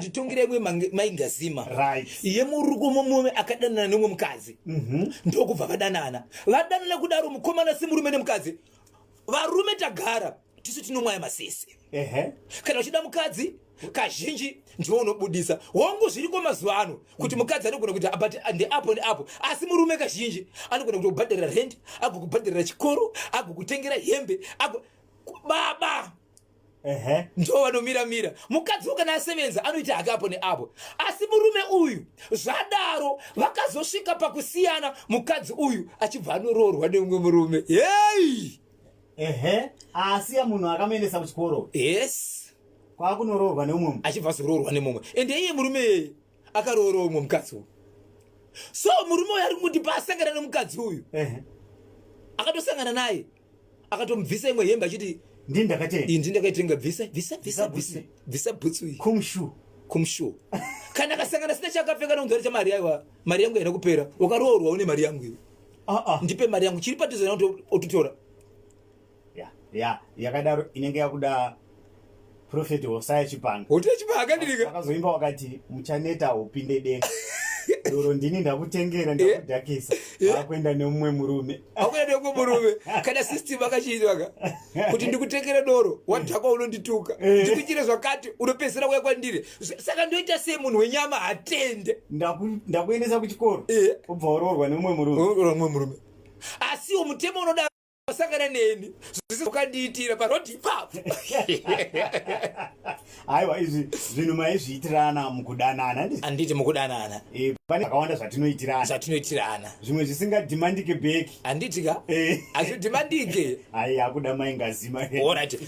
Ndatitongira imwe maingazima Right. Yemurume mume akadanana nemumwe mukadzi. Ndokubva vadanana. Vadanana kudaro, mukomana semurume nemukadzi, varume tagara tisu tinomwaya masese. Kana uchida mukadzi, kazhinji ndiwo unobudisa. Hongu, zviriko mazuva ano kuti mukadzi anogona kuti, but ndeapo neapo, asi murume kazhinji anogona kutokubhadharira rent, agokubhadharira chikoro, agokutengera hembe, ago baba ndo vanomiramira. Mukadzi kana asevenza anoita hake apo neapo, asi murume uyu zvadaro vakazosvika pakusiyana, mukadzi uyu achibva anoroorwa nemumwe murume. Hei! Ehe, asiya munhu akamuendesa kuchikoro, kwakunoroorwa neumwe munhu. Achibva azoroorwa nemumwe, ende iye murume iyeye akaroora umwe mukadzi uyu. So murume uyu ari kuti paasangana nemukadzi uyu, akatosangana naye, akatomubvisa imwe hembe achiti, "Ndini ndakatenga." "Iyi ndini ndakaitenga, bvisa, bvisa, bvisa." Bvisa. "Bvisa, bvisa bhutsu iyi." Kumshu. Kumshu. Kana akasangana sina chakapfeka, nokunzwa chamari, "Aiwa, mari yangu haina kupera. Wakaroorwa une mari yangu iwe." Ah, ah. "Ndipe mari yangu." Chiri padhuze ototora. Ya, yakadaro inenge yakuda Prophet Hosaya Chipanga. Hotira Chipanga ndirika. Vakazoimba wakati, "Muchaneta upinde denga, doro ndini ndakutengera, ndakudhakisa, wakuenda nemumwe murume." Akuenda nemumwe murume. Kana system akachiitwaka kuti ndikutengere doro, wadhakwa unondituka, ndikuitire zvakati, unopedzisira kuya kwandiri. Saka ndoita sei? Munhu wenyama hatende. Ndakuendesa kuchikoro, ubva uroorwa nemumwe murume. Mumwe murume. Asiwo mutemo unoda sangana neni zvisikandiitira parodi ipapo. Aiwa, izvi zvinhu maizviitirana mukudanana, handiti? Handiti, mukudanana. Pane zvakawanda zvatinoitirana. Zvatinoitirana. Zvimwe zvisingadhimandike back. Handiti ka? Hazvidhimandike. Ai, akuda maingazima. Alright.